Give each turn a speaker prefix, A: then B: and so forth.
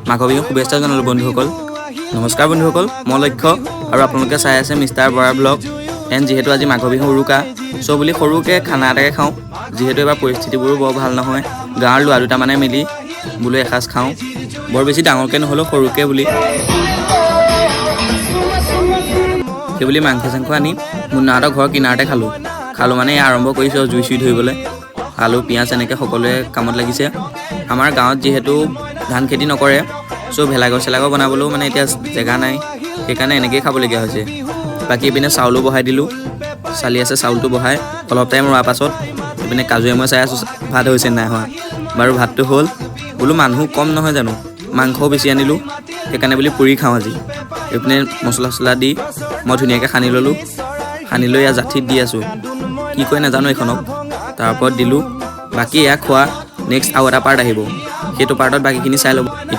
A: মাঘৰ বিহু শুভেচ্ছা জনালোঁ বন্ধুসকল। নমস্কাৰ বন্ধুসকল, মই লক্ষ্য আৰু আপোনালোকে চাই আছে মিষ্টাৰ বৰা ব্লগ। এণ্ড যিহেতু আজি মাঘৰ বিহু উৰুকা, চ' বুলি সৰুকৈ খানা এটাকে খাওঁ। যিহেতু এবাৰ পৰিস্থিতিবোৰো বৰ ভাল নহয়, গাঁৱৰ ল'ৰা দুটামানে মিলি বোলো এসাঁজ খাওঁ, বৰ বেছি ডাঙৰকৈ নহ'লেও সৰুকৈ বুলি। সেইবুলি মাংস চাংস আনি মুন্নাহঁতৰ ঘৰৰ কিনাৰতে খালোঁ। খালোঁ মানে এয়া আৰম্ভ কৰিছোঁ আৰু জুই চুই ধৰিবলৈ। আলু, পিঁয়াজ এনেকৈ সকলোৱে কামত লাগিছে। আমাৰ গাঁৱত যিহেতু ধান খেতি নকৰে, চ' ভেলাঘৰ চেলাঘৰ বনাবলৈও মানে এতিয়া জেগা নাই, সেইকাৰণে এনেকৈয়ে খাবলগীয়া হৈছে। বাকী এইপিনে চাউলো বহাই দিলোঁ, চালি আছে চাউলটো বহাই অলপ টাইম ৰোৱাৰ পাছত এইপিনে কাজুৱে মই চাই আছোঁ ভাত হৈছে নাই হোৱা। বাৰু, ভাতটো হ'ল। বোলো মানুহ কম নহয় জানো, মাংসও বেছি আনিলোঁ, সেইকাৰণে বুলি পুৰি খাওঁ আজি। এইপিনে মছলা চছলা দি মই ধুনীয়াকৈ সানি ল'লোঁ। সানি লৈ ইয়াত জাঠিত দি আছোঁ, কি কয় নাজানো এইখনক, তাৰ ওপৰত দিলোঁ। বাকী এয়া খোৱা নেক্সট আৰু এটা পাৰ্ট আহিব, সেইটো পাৰ্টত বাকীখিনি চাই ল'ব এতিয়া।